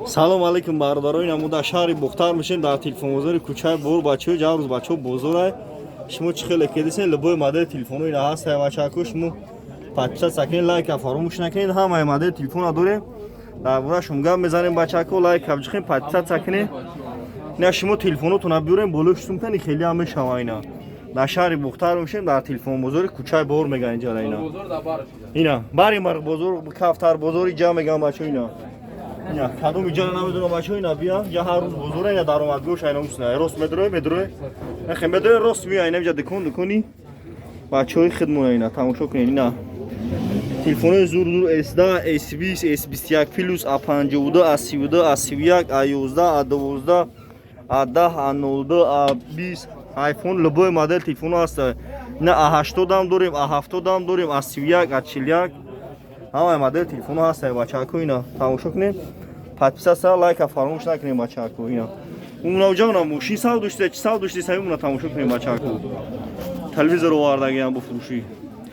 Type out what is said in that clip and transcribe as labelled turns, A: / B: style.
A: Салом алейкум, бародаро. Ина мо дар шаҳри Бохтар мешем, дар телефонбозори кӯчаи Бор. Бачаҳо, ҷаврӯз бачаҳо бозорай. Шумо чӣ хеле кедисен, любой модели телефоно ина ҳаст, бачако. Шумо подписаться кунед, лайка фаромӯш накунед. Ҳамаи модели телефона дорем, дар бораашон гап мезанем. Бачако, лайка биҷихем, подписаться кунед. Ина шумо телефонотона биёрем, болои сумкани хеле ҳам мешава. Ина дар шаҳри Бохтар мешем, дар телефонбозори кӯчаи Бор меган инҷара. Ина ина бари марғ бозор, кафтар бозори ҷа меган, бачаҳо. Ина кадом иҷара намедонам, бачаҳо. Ина бия, ҷа ҳар рӯз бозора. Ина даромадгоҳш айна усна рост медрои, медрои, нахе медрои, рост мея. Ина иҷа дукон, дукони бачаҳои хидмона. Ина тамошо кунед, ина телефонои зур зур: S10, S20, S21 плюс, A52, A32, A31, A11, A12, A10, A02, A20, iPhone, любой модель телефоно ҳаст. Ина A80 ҳам дорем, A70 ҳам дорем, A31, A41, ҳамаи модели телефоно ҳаст, бачако. Ина тамошо кунед, подписаться, лайка фаромӯш накунед, бачако. Ина умнаҷона мошин сав доште, чи сав доште, саи умна тамошо кунед, бачако. Телевизор овардагиам бо фурӯшӣ.